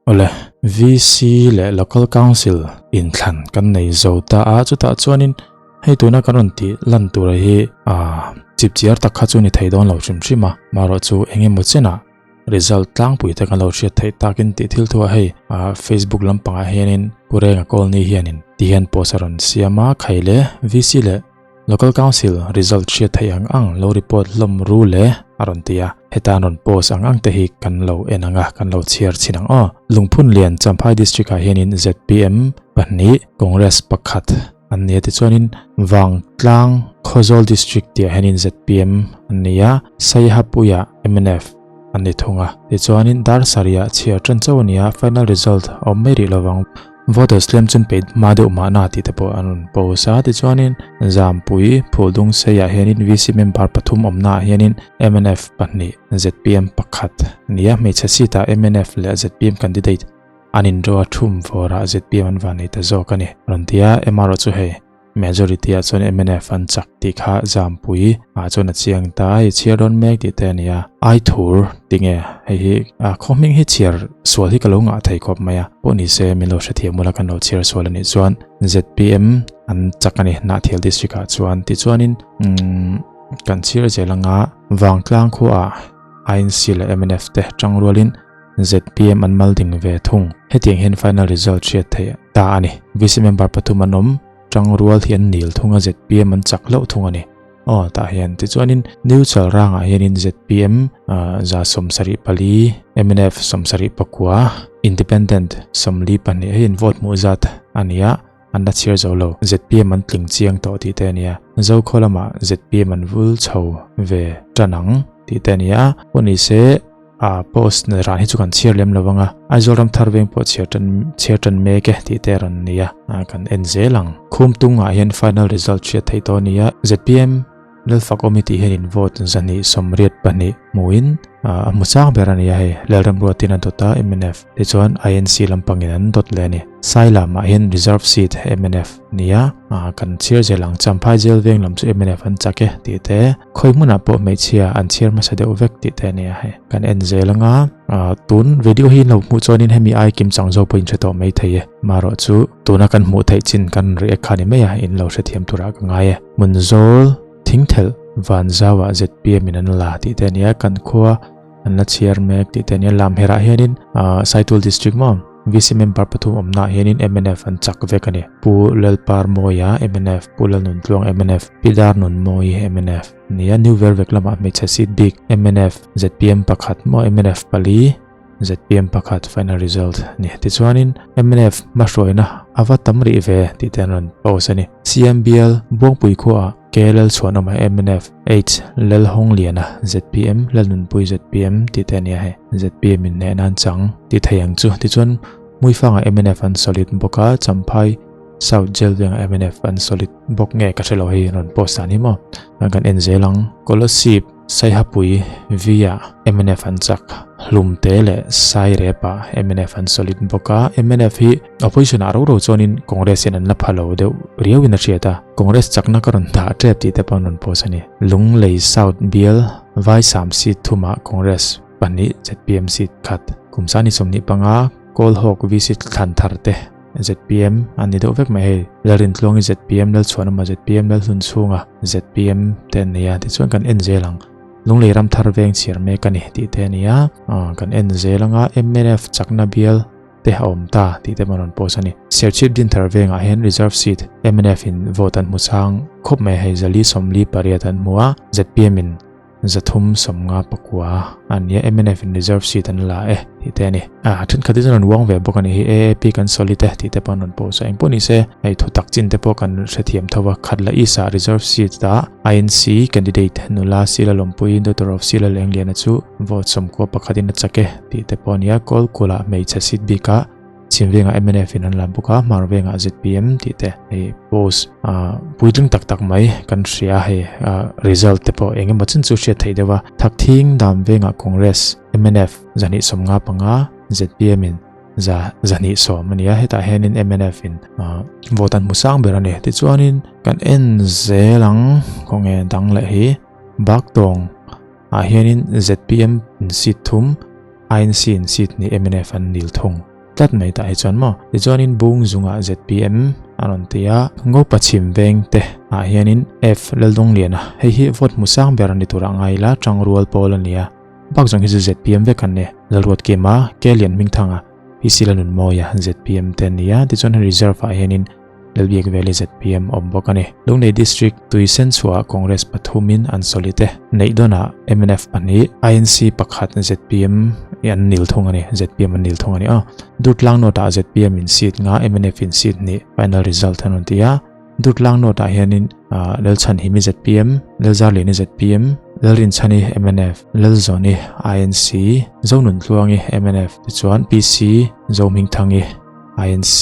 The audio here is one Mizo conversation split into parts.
Awle, VC leh Local Council inthlan kan nei zo ta a, chutah chuanin hei tuna kan rawn tih lan tura hi ah chipchiar tak kha chu ni thei dawn lo hrim hrim a, marawh chu eng emaw chenah result tlangpui te kan lo hriat theih takin tih thil thu a hei ah Facebook lampangah hianin Pu Renga Colney hianin ti hian post a rawn siam a, khai le VC leh Local Council result hriat theih ang ang lo report hlawm ru le a rawn ti a, heta an rawn post ang ang te hi kan lo en ang a, kan lo chhiar chhin ang aw. Lungphun lian Champhai District ah hianin zpm pahnih, Congress pakhat an ni a tichuanin Vangtlang Khawzawl District tih ah hianin zpm an ni a, Saihapuiah mnf an ni thung a, tichuanin dar sarih ah chhiar tan chauh a ni a, final result a awm mai rih lovang. Voters tlem chun peih hma deuh mahna tih te pawh an rawn post a, tichuanin Zampui Phuldung Seiah hianin VC member pathum awmnaah hianin mnf pahnih, zpm pakhat a ni a, hmeichhe seat ah mnf leh zpm candidate an inro a thum vawrah zpm an van nei ta zawk a ni rawn ti a, mro chu hei. Majority ah chuan mnf an chak tih kha Zampui ah chuan a chiang ta a, i chhiar dawn mek tih te a ni a. Aithur tinge hei hi a khaw hming hi chhiar sual hi ka lo ngah thei khawp mai a, pawh ni se min lo hrethiam ula kan lo chhiar sual a nih chuan zpm an chak a ni Hnahthial district ah chuan tichuanin umm kan chhiar zel anga Vangtlang khuaah INC leh mnf te tangrualin zpm an mal ding ve thung. Hetiang hian final result hriat theih ta a ni. VC member pathum an awm, tang rual hi an nil thung a zpm an chak hlauh thung a ni. Aw tah hian tichuanin neutral rangah hianin zpm 174, mnf 74, independent 42 hei in vote hmuh zat a ni a, an la chhiar zo lo. Zpm an tling chiang tawh tih te a ni a, Zokhaw lamah zpm an vul chho ve tan ang tih te a ni a, pawh ni se A post na ran hi chu kan chhiar lem lo anga, Aizawl ram thar veng pawh chhiar tan chhiar tan mek e tih te a rawn ni a, kan en zel ang. Khum tungah hian final result hriat theih tawh a ni a, zpm Lalfak awmi tih hian in vote 282 hmuin a hmu chang ber a ni a hei, Lalremruatin a dawt a mnf tichuan INC lampangin an dawt leh a ni. Sailamah hian reserve seat mnf nia kan chhiar zel ang, Champhai jail veng lam chu mnf an chak e tih te, khawi hmunah pawh hmeichhia an chhiar hmasa deuh vek tih te a nia hei kan en zel anga tun video hi in lo hmuh chuanin hemi ai kim chang zawk pawh in hre tawh mai thei e, marawh chu tuna kan hmuh theih chin kan react kha ni mai a in lo hrethiam turah ka ngai e. Hmunzawl thingthelh Vanzauah zpm in an la tih te a nia kan khua an la chhiar mek tih te a nia Lamherah hianin Saitul district maw VC member pathum awmnaah hianin mnf an chak vek a ni. Pu Lalpar Mawia mnf, Pu Lalnuntluang mnf, Pi Darnunmawii mnf a ni a. New Vervek lamah hmeichhe seat bik mnf, zpm pakhat maw mnf pali, zpm pakhat final result a ni. Tichuanin mnf hmahruaina a va tam rih ve tih te an rawn post a ni. CMBL Buangpui khuaah KLL Chhuanawma mnf, H Lalhawngliana zpm, Lalnunpui zpm tih te a ni a hei. Zpm in hnehna an chang tih thei ang chu. Tichuan Hmuifangah mnf an solid bawk a, Champhai South Jail vengah mnf an solid bawk nge ka hre lo hei rawn post dan hi maw. Kan en zel ang. Kolasib Saihapui V-ah mnf an chak hlum te leh Sairep-ah mnf an solid bawk a. Mnf hi opposition ah ro ro chuanin Congress hian an la pha lo deuh riauin a hriat a. Congress chakna ka rawn dah tep tih te pawh an rawn post a ni. Lunglei South bial Vaisam seat thumah Congress pahnih zpm seat khat kum sani 25 Kawlhawk VC thlan thar te zpm an ni deuh vek mai hei. Lalrintluangi zpm, Lalchhuanawma zpm, Lalhlunchhunga zpm te an nei a tichuan kan en zel ang. Lunglei ram thar veng chhiar mek a ni tih te a ni a, kan en zel anga mnf chakna bial te a awm ta tih te pawh an rawn post a ni. Serchhip din thar vengah hian reserve seat mnf in vote an hmu chang khawp mai hei zali 48 an hmu a, zpm in 359 a ni a, mnf in reserve seat an la e tih te a ni. A thenkhat hi chuan an uang ve bawk a ni hi AAP kan solid e tih te pawh an rawn post a, engpawh ni se hei thu tak chin te pawh kan hrethiam tho a, Khatla East ah reserve seat ah INC candidate nula Sila Lawmpuiin daughter of Sila Lengliana chu vote 91 in a chak e tih te pawh a ni a, Kawlkulh ah hmeichhe seat bik ah Chhim vengah mnf in an la bawk a, hmar vengah zpm tih te hei post ah puitling tak tak mai kan hria a hei ah result te pawh eng emaw chin chu hriat theih deuh a. Thakthing dam vengah Congress mnf 255 zpm in za 210 a ni a, hetah hianin mnf in ah vote an hmu sang ber a ni. Tichuanin kan en zel ang khawnge dang leh hi Baktawng ah hianin zpm in seat thum INC in seat hnih mnf an nil thung. tlat mai tah hi chuan maw. Tichuanin Bung zungah zpm a rawn ti a, Ngopa chhim veng te ah hianin F Laldawng-liana hei hi vote hmu sang ber a ni turah ngai ila tangrual pawl a ni a, bak zawng hi chu zpm vek an ni. Lalruatkima, Ke Lianhmingthanga, PC Lalnunmawia zpm te an ni a, tichuan reserve ah hianin Lalbiak Valley zpm awm bawk a ni. Lunglei District tui sen chhuah Congress pathumin an solid e. Neihdawnah mnf pahnih, INC pakhat zpm an nil thung a ni. Zpm an nil thung a ni aw. Durtlang North-ah zpm in seat nga, mnf in seat hnih final result an rawn ti a. Durtlang North-ah hianin Lalchhanhimi zpm, Lalzarliani zpm, Lalrinchhani mnf, Lalzawni INC, Zonuntluangi mnf tichuan PC Zohmingthangi INC.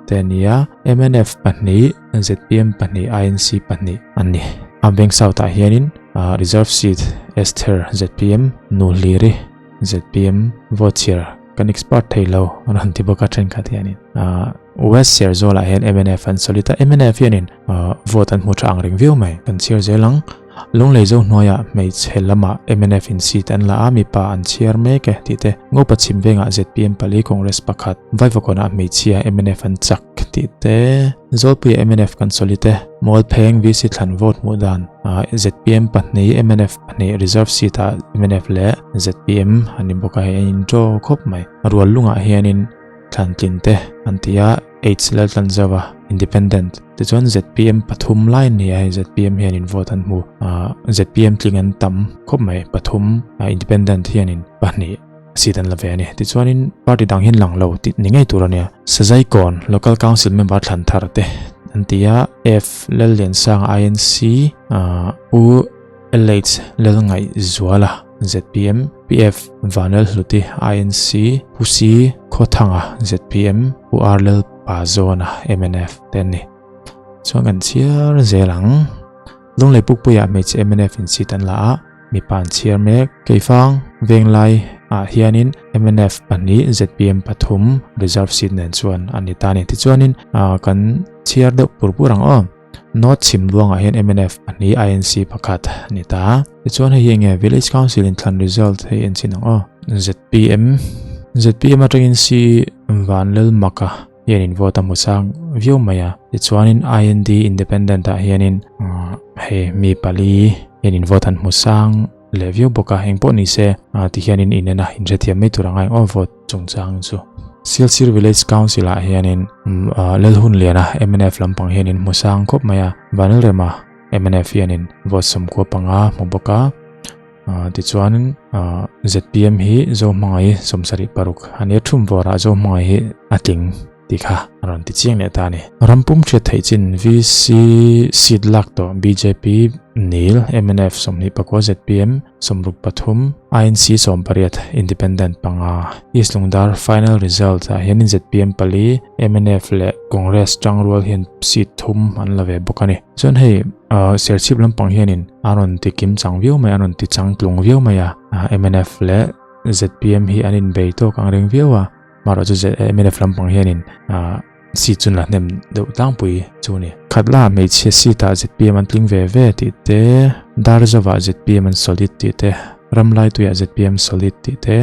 te a ni a, mnf pahnih, zpm pahnih, INC pahnih an ni. A bank south ah hianin reserve seat Esther zpm, Nuhliri zpm, vote chhiar kan expert thei lo an rawn ti bawk a thenkhat hianin. West Serzawl ah hian mnf an solid a, mnf hianin vote an hmu tha ang reng viau mai. Kan chhiar zel ang. Lunglei zo hnuaiah hmeichhe lamah mnf in seat an la a, mipa an chhiar mek e tih te, Ngopa chhim vengah zpm pali Congress pakhat, Vaivakawnah hmeichhia mnf an chak tih te, Zawlpuia mnf kan solid e, Mualpheng VC thlan vote hmuh dan zpm pahnih mnf pahnih reserve seat ah mnf leh zpm an ni bawk a, hei an in draw khawp mai. Rual lungah hianin thlan tlin te an ti a. H Laltlanzova, Independent, tichuan zpm pathum lai an ni a, hei zpm hianin vote an hmu, ah zpm tling an tam khawp mai, pathum Independent hianin pahnih seat an la ve a ni. Tichuanin party dang hian lang lo tih ni ngei tur a nia. Sazaikawn Local Council member thlan thar te an ti a, F Lalliansanga INC, ah U LH Lalngaihzuala, zpm, PF Vanlalhluti, INC, Pu C Khawthanga, zpm, Pu R Lalpazawna, mnf, te an ni. Chuan kan chhiar zel ang. Lunglei Pukpuiah hmeichhe mnf in seat an la a, mipa an chhiar mek. Keifang Venglai ah hianin mnf pahnih, zpm pathum reserve seat nen chuan an ni ta a ni. Tichuanin kan chhiar deuh pur pur ang aw. North chhim luangah hian mnf pahnih INC pakhat a ni ta. Tichuan hei hi enge Village Council inthlan result hei en chin ang aw. Zpm zpm atangin C Vanlalmaka hianin vote a hmu chang viau mai a. Tichuanin IND Independent ah hianin hei mi pali hianin vote an hmu sang leh viau bawk a. Engpawh ni se tihianin inen a inhrethiam mai tur a ngai ang aw vote. chungchang chu. Silchar Village Council ah hianin Lalhunliana mnf lampang hianin hmu sang khawp mai a, Vanlalrema mnf hianin vote sawmkua panga hmu bawk a, tichuan zpm hi Zohmangai sawmsarih paruk a nia thum vawrah Zohmangai hi a tling tih kha a rawn ti chiang leh ta a ni. Rampum hriat theih chin VC seat lak tawh bjp nil mnf 24 zpm 63 INC 18 Independent panga East Lungdar final result ah hianin zpm pali mnf leh Congress tangrual hian seat thum an la ve bawk a ni. Chuan hei Serchhip lampang hianin a rawn ti kim chang viau mai a rawn ti changtlung viau mai a mnf leh zpm hi an inbei tawk ang reng viau a. Marawh chu mnf lampang hianin seat chu la hnem deuh tlangpui chu a ni. Khatla hmeichhia seat ah zpm an tling ve ve tih te, Darzovah zpm an solid tih te, Ramlaituiah zpm solid tih te,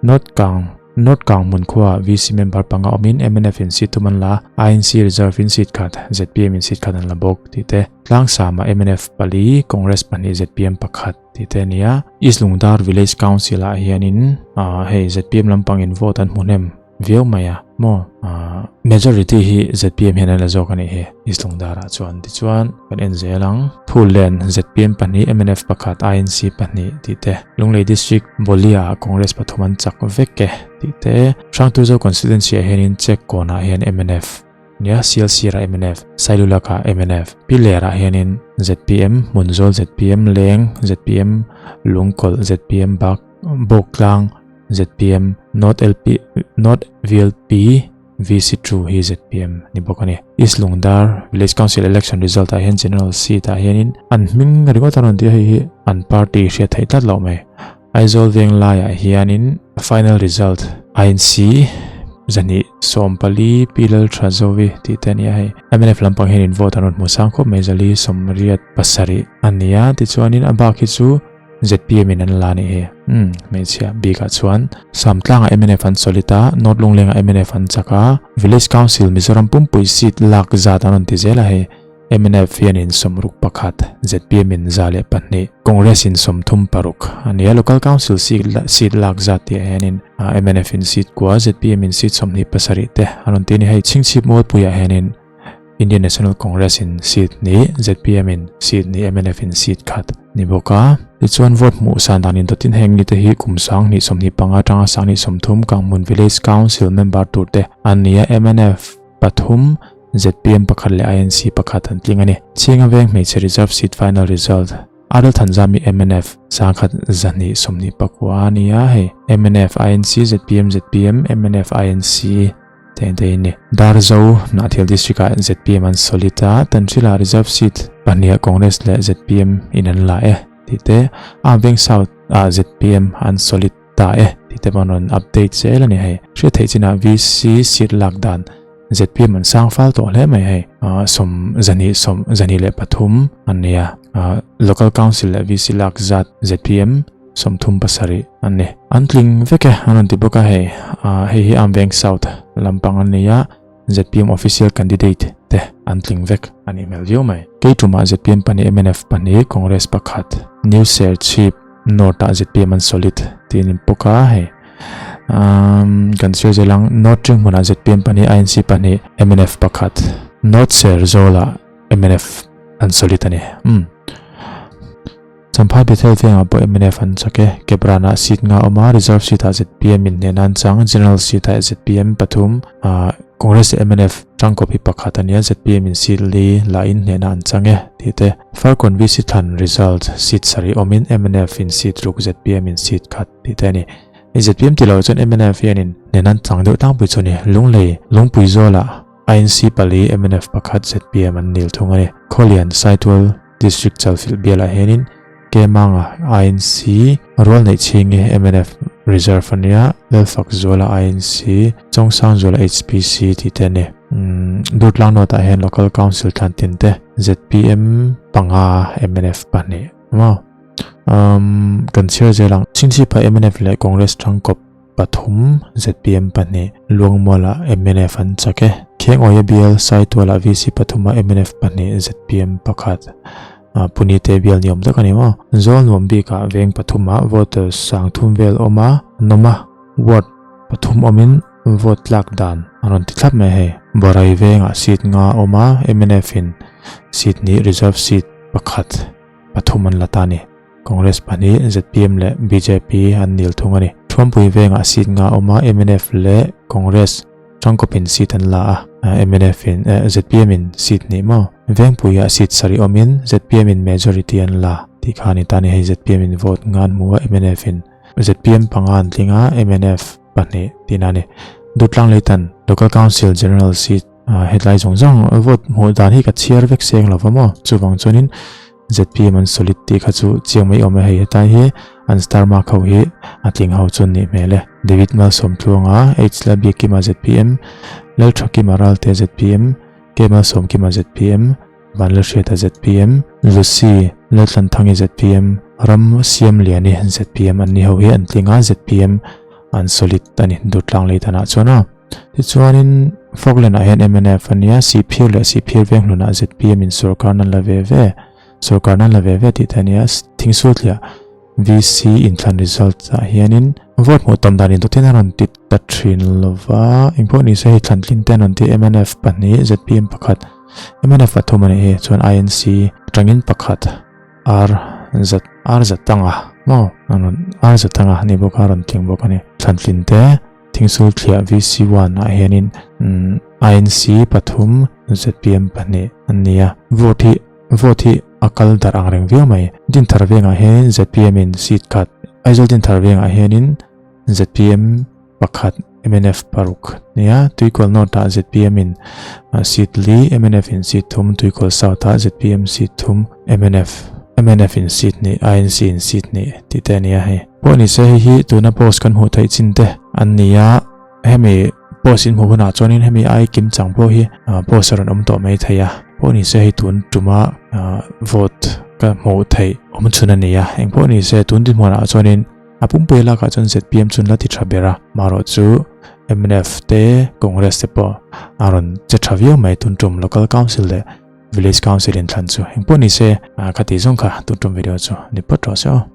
North Kang North Kang hmun khuaah VC member panga awmin mnf in seat thum an la a, INC reserve in seat khat, zpm in seat khat an la bawk tih te, Tlangsama mnf pali, Congress pahnih zpm pakhat. Tih te a ni a, East Lungdar Village Council ah hianin ah hei zpm lampangin vote an hmu hnem viau mai a maw ah majority hi zpm hian an la zawk a nih hi East Lungdar ah chuan tichuan kan en zel ang Phullen zpm pahnih mnf pakhat INC pahnih tih te Lunglei District Bolia ah Congress pathum an chak vek e tih te Hrangturzo Constituency ah hianin check kawnah hian mnf Nia, Sialsir ah mnf, Sailulak ah mnf, Piler ah hianin zpm, Hmunzawl zpm, Leng zpm, Lungkawlh zpm, Bak Bawktlang zpm, North LP North VLP VC two hi zpm ni bawk a ni. East Lungdar Village Council Election result ah hian General seat ah hianin an hming ringawt a rawn ti a, hei hi an party hriat theih tlat loh mai. Aizawl veng laiah hianin final result INC zahnih 14 Pi Laltha Zovi tih te a ni a hei. Mnf lampang hianin vote an rawn hmu sang khawp mai zali sawmriat pasarih a ni a tichuanin a bak hi chu ZPM in an la a nih hi. Umm hmeichhia bikah chuan Samtlangah mnf an solid a, North Lunglengah mnf an chak a, Village Council Mizoram pumpui seat lak zat an rawn ti zel a hei. Mnf hianin 61, zpm in 102, Congress in 36 a ni a. Local Council seat lak zat tih ah hianin mnf in seat kua, zpm in seat 27 te an rawn ti a ni. Hei Chhingchhip Mualpuiah hianin Indian National Congress in seat hnih, zpm in seat hnih, mnf in seat khat ni bawk a. Tichuan vote hmuh san dan indawtin heng mite hi kum 2025 atanga 2030 Kanghmun Village Council member tur te an ni a, mnf pathum, zpm pakhat leh INC pakhat an tling a ni. Chhinga veng hmeichhe reserve seat final result, Arul Thanzami mnf 1124 a ni a, hei mnf INC zpm zpm mnf INC te te in ni. Darzo Hnahthial district ah zpm an solid a, Tanhrila reserve seat pahniha Congress leh zpm in an la e tih te, Amveng South ah zpm an solid ta e tih te pawh an rawn update zel a ni hei. Hriat theih chinah VC seat lak dan zpm an sang fal tawh hle mai hei sawm zahnih 23 an ni a, local council leh VC lak zat zpm 37 an ni. An tling vek e an rawn ti bawk a hei hei hi Amveng South lampang an ni a, zpm official candidate te an tling vek a nih hmel viau mai. Kei tumah zpm pahnih mnf pahnih Congress pakhat New Serchhip North ah zpm an solid tiin in bawk a hei umm kan chhiar zel ang North Ṭinghmunah zpm pahnih INC pahnih mnf pakhat North Serzawl-ah mnf an solid a ni umm Champhai Bethel vengah pawh mnf an chak e Kepranah seat nga a awm a reserve seat ah zpm in hnehna an chang General seat ah zpm pathum ah Congress leh mnf tangkawp hi pakhat a nia zpm in seat li lah in hnehna an chang e tih te. Farkawn VC thlan result seat sarih awmin mnf in seat ruk zpm in seat khat tih te a ni. Hei zpm ti lo chuan mnf hianin hnehna an chang deuh tlangpui chu a ni. Lunglei, Lungpui zawlah INC pali mnf pakhat zpm an nil thung a ni. Khawlian, Saitual District Chalfilh bialah hianin Kemanga INC rual neih chhingi mnf reserve a nia, Lalfak Zuala INC, Chawngsang Zuala HPC tih te a ni. Durtlang North ah hian Local Council thlan tin te zpm panga mnf pahnih maw? Kan chhiar zel ang. Chhingchhipah mnf leh Congress tangkawp pathum zpm pahnih Luangmualah mnf an chak e. Khengawi a bial Saitualah VC pathumah mnf pahnih zpm pakhat Punite bial ni awm tak a ni maw? Zawlnuam bikah veng pathumah voters sangthum vel awm a, an awm a, ward pathum awmin vote tlak dan a rawn ti thlap mai hei. Barai vengah seat nga awm a, mnf in seat hnih reserve seat pakhat pathum an la ta a ni. Congress pahnih, zpm leh bjp an nil thung a ni. Thuampui vengah seat nga a awm a, mnf leh Congress tangkawpin seat an la a, mnf in eh zpm in seat hnih maw? Vengpuiah seat sarih awmin zpm in majority an la tih kha a ni ta a ni. Hei zpm in vote nga an hmu a, mnf in zpm panga an tling a, mnf pahnih tihna a ni. Dutlang Leitan Local Council General seat hetlai zawng zawng vote hmuh dan hi ka chhiar vek seng lo va maw? Chuvang chuanin zpm an solid tih kha chu chiang mai awm e hei hetlai hi an star mark ho hi a tling ho chu an nih hmel e. David Malsawmtluanga, H Lalbiakkima zpm, Lalthakima Ralte zpm, K Malsawmkima zpm, Vanlalhriata zpm, Lucy Laltlanthangi zpm, Ram Siamliani zpm an ni ho hi an tling a zpm an solid a ni Durtlang lei danah chuan a. Tichuanin Falkland ah hian mnf a nia, Sihphir leh Sihphir Venghlunah zpm in sorkar nan la ve ve, sorkar nan la ve ve tih te a nia, Thingsultliah VC inthlan result ah hianin vote hmuh tam dan indawtin a rawn ti ta thin lova, engpawh ni se hei thlan tlin te an rawn ti mnf pahnih zpm pakhat, mnf pathum a nih hi, chuan INC atangin pakhat R zat R zatanga maw an rawn R zatanga a ni bawk a, a rawn tling bawk a ni, thlan tlin te. Thingsul thliah VC one ah hianin INC pathum zpm pahnih an ni a, vote hi vote hi a kal darh ang reng viau mai. Dinthar vengah hianin zpm in seat khat, Aizawl Dinthar vengah hianin zpm pakhat mnf paruk ni a, Tuikual North ah zpm in seat li mnf in seat thum, Tuikual South ah zpm seat thum mnf mnf in seat hnih INC in seat hnih tih te a ni a hei. Pawh ni se hei hi tuna post kan hmuh theih chin te an ni a, hemi post in hmuh hunah chuanin hemi ai kim chang pawh hi post a rawn awm tawh mai thei a, pawh ni se hei tun tuma vote. taka hmuh theih awm chhun a ni a, engpawh ni se tun dinhmunah chuanin a pumpui lakah chuan zpm chu an la ti tha ber a, marawh chu mnf te Congress te pawh a rawn che tha viau mai tun tum Local Council leh Village Council inthlan chu engpawh ni se kha tih zawng kha tun tum video chu ni phawt rawh se aw.